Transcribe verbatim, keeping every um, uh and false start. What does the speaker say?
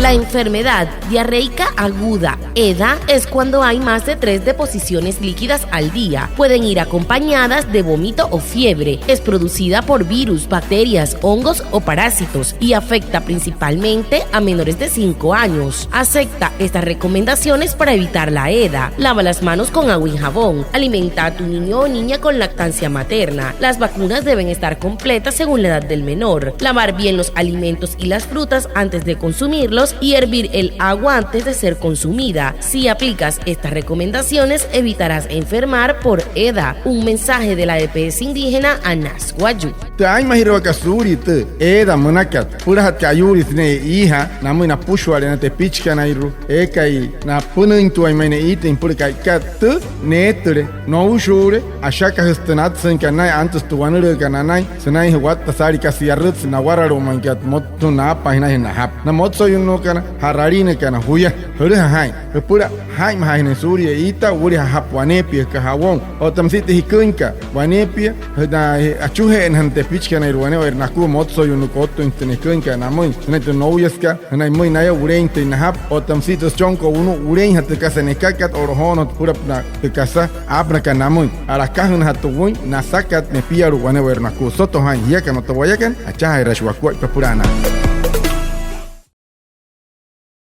La enfermedad diarreica aguda, EDA, es cuando hay más de tres deposiciones líquidas al día. Pueden ir acompañadas de vómito o fiebre. Es producida por virus, bacterias, hongos o parásitos y afecta principalmente a menores de cinco años. Acepta estas recomendaciones para evitar la EDA. Lava las manos con agua y jabón. Alimenta a tu niño o niña con lactancia materna. Las vacunas deben estar completas según la edad del menor. Lavar bien los alimentos y las frutas antes de consumirlos y hervir el agua antes de ser consumida. Si aplicas estas recomendaciones, evitarás enfermar por EDA. Un mensaje de la EPS indígena Anas Wayuu. Tü aa'inmajirawaakat suulia tü EDA münakat, süpülajatkat ayuulii sünain e'iijaa namüin napüshua'ale na tepichikanairua eekai napünüintuain ma'i ne'iitüin süpüla ka'ikat tü neetüle noushuule. Ashakajüsü tü natsüinkat nünain, antüsü tü wanülüükat nanain sünainjee watta saalii kasa yarütsü nawaralu'umüinkat mot- tü naapaain sünainjee najapü. Na motsoyunnukana, ja'raliinakana juya, jülüja jaa'in. Jüpüla jaa'inmajaajünüin suulia e'iitaa, wulii jajapü waneepia, jüka jabón. Otta müsia tü jiküinkat waneepia, na achuje'enajana na tepichikanairua wane'ewai nakua motsoyunnukana, ottüinjatü tü neküinkat namüin sünain tü nouyasükat, sünain müin naya wuleintüin najapü. Otta müsia tü süchonkat wunu'u, wuleinjatü tü kasa nekakat, o'lojoonojatü süpülapünaa tü kasa aapünakat namüin. A'lakajünajatü wüin nasakat nepialu'u wane'ewai nakua. Soto jaa'in, jiakana otta wayakana, achajaajiraashii wakuaippa süpüla anaa.